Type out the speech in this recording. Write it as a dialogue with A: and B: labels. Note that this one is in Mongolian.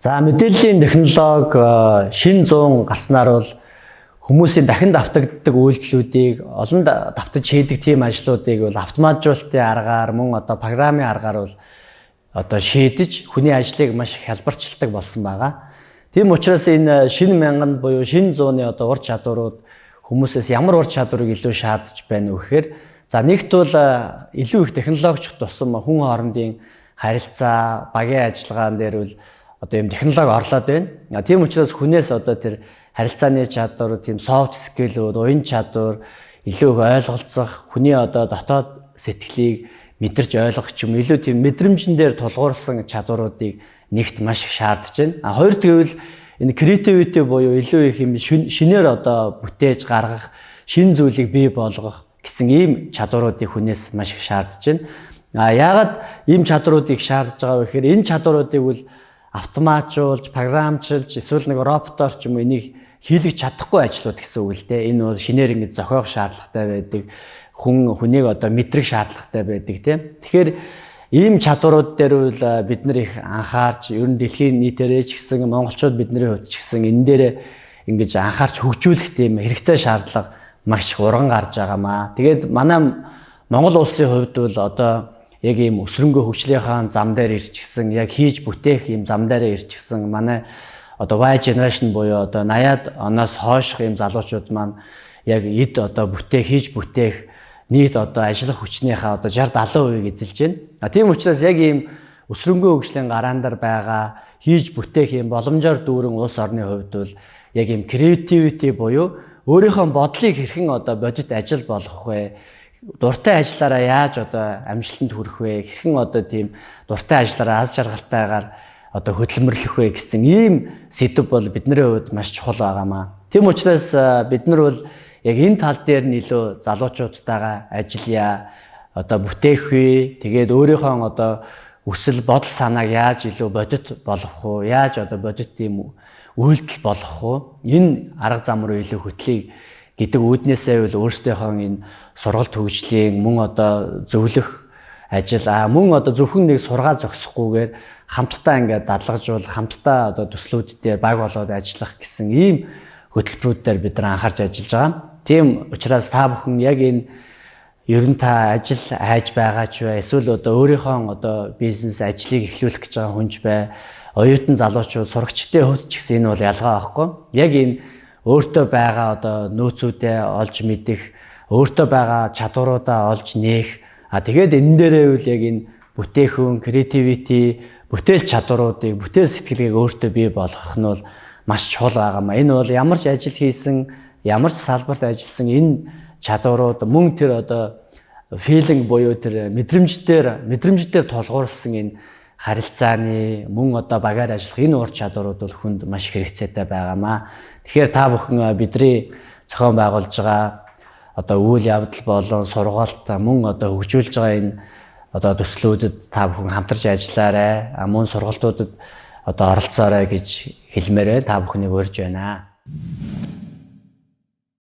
A: За, мэдээллийн технологи шинэ зуун гарснаар бол хүмүүсийн дахин давтагддаг үйлдэлүүдийг, олон давтаж хийдэг тийм ажлуудыг бол автоматжуулалтын аргаар, мөн одоо програмын аргаар бол одоо шийдэж, хүний ажлыг маш их хялбарчилдаг болсон байгаа. Тийм учраас энэ шинэ мянган буюу шинэ зууны одоо ур чадварууд хүмүүсээс ямар ур чадварыг илүү шаардж байна вэ гэхээр, за, нэгт бол илүү их технологичих тусам хүн хоорондын харилцаа, багийн ажиллагаан дээр бол одоо юм технологи орлоод байна. Тийм учраас хүнээс одоо тэр харилцааны чадвар, тийм soft skill-үүд, уян чадвар, илүү их ойлголцох, хүний одоо дотоод сэтгэлийг мэдэрч ойлгох ч юм, илүү тийм мэдрэмжэн дээр тулгуурласан чадваруудыг нэгт маш их шаардж байна. А хоёр гэвэл энэ creativity буюу илүү их юм шинээр одоо бүтээж гаргах, шинэ зүйлийг бий болгох гэсэн ийм чадваруудыг хүнээс маш их шаардж байна. А яагаад ийм чадваруудыг шаардж байгаа вэ гэхээр энэ чадваруудыг бол автоматжуулж, програмчилж, эсвэл нэг роботоор ч юм уу энийг хийлгэж чадахгүй ажлууд гэсэн үг л дээ. Энэ бол шинээр ингэж зохиох шаардлагатай байдаг. Хүн хүнийг одоо мэдрэх шаардлагатай байдаг, тийм. Тэгэхээр ийм чадварууд дээр бол бид нар их анхаарч, ер нь дэлхийн нийтээрээ ч гэсэн, монголчууд бидний хувьд ч гэсэн энэ дээр ингэж анхаарч хөгжүүлэх тийм хэрэгцээ, шаардлага маш их урган гарч байгаамаа. Тэгээд манай Монгол улсын хувьд бол одоо яг ийм өсрөнгөө хөгжлийнхаа зам дээр ирчихсэн, яг хийж бүтээх ийм зам дээр ирчихсэн, манай одоо Y generation буюу одоо 80-ад оноос хойших ийм залуучууд маань яг эд одоо бүтээх, хийж бүтээх, нийт одоо ажиллах хүчнийхээ одоо 60 70% эзэлж байна. А тийм учраас яг ийм өсрөнгөө хөгжлийн гараан дээр байгаа, хийж бүтээх ийм боломжоор дүүрэн улс орны хувьд бол яг ийм creativity буюу өөрийнхөө бодлыг хэрхэн одоо бодит ажил болгох вэ? Дуртай ажиллаараа яаж одоо амжилтанд хүрэх вэ? Хэрхэн одоо тийм дуртай ажиллаараа аз жаргалтайгаар одоо хөдөлмөрлөх вэ гэсэн ийм сэдэв бол бидний хувьд маш чухал байгаамаа. Тийм учраас бид нар бол яг энэ тал дээр нь илүү залуучуудтайгаа ажиллая, одоо бүтээх вэ? Тэгээд өөрийнхөө одоо хүсэл, бодол, санааг яаж илүү бодит болгох уу? Яаж одоо бодит тийм үйлдэл болгох уу? Энэ арга зам руу илүү хөтлөе гэдэг үүднээсээ бол өөрсдийнхөө энэ сургалт хөгжлийн, мөн одоо зөвлөх ажил, а мөн одоо зөвхөн нэг сургаа зогсохгүйгээр хамтдаа ингээд дадлагжуул, хамтдаа одоо төслүүд дээр баг болоод ажиллах гэсэн ийм хөтөлбөрүүд дээр бид нар анхаарч ажиллаж байгаа. Тийм учраас та бүхэн яг энэ ер нь та ажил хайж байгаа ч бай, эсвэл одоо өөрийнхөө одоо бизнес ажлыг эхлүүлэх гэж байгаа хүн ч бай, оюутан залуучууд, сурагчдын хувьд ч гэсэн энэ бол ялгаа байхгүй. Яг энэ өөртөө байгаа одоо нөөцүүдээ олж мэдэх, өөртөө байгаа чадваруудаа олж нээх, а тэгээд энэ дээрээ үл яг энэ бүтээхүүн, creativity, бүтээл чадваруудыг, бүтээл сэтгэлгээг өөртөө бий болгох нь бол маш чухал байгаамаа. Энэ бол ямар ч ажил хийсэн, ямар ч салбарт ажилласан энэ чадварууд, мөн тэр одоо feeling буюу тэр мэдрэмж дээр тулгуурласан энэ харилцааны, мөн одоо багаар ажиллах энэ ур чадварууд бол хүнд маш их хэрэгцээтэй байгаамаа. Тэгэхээр та бүхэн бидний зохион байгуулж байгаа одоо үйл явдал болон сургалт, мөн одоо хөгжүүлж байгаа энэ одоо төслүүдэд та бүхэн хамтарч ажиллаарай. Мөн сургалтуудад одоо оролцоорой гэж хэлмээр байна. Та бүхнийг урьж байна.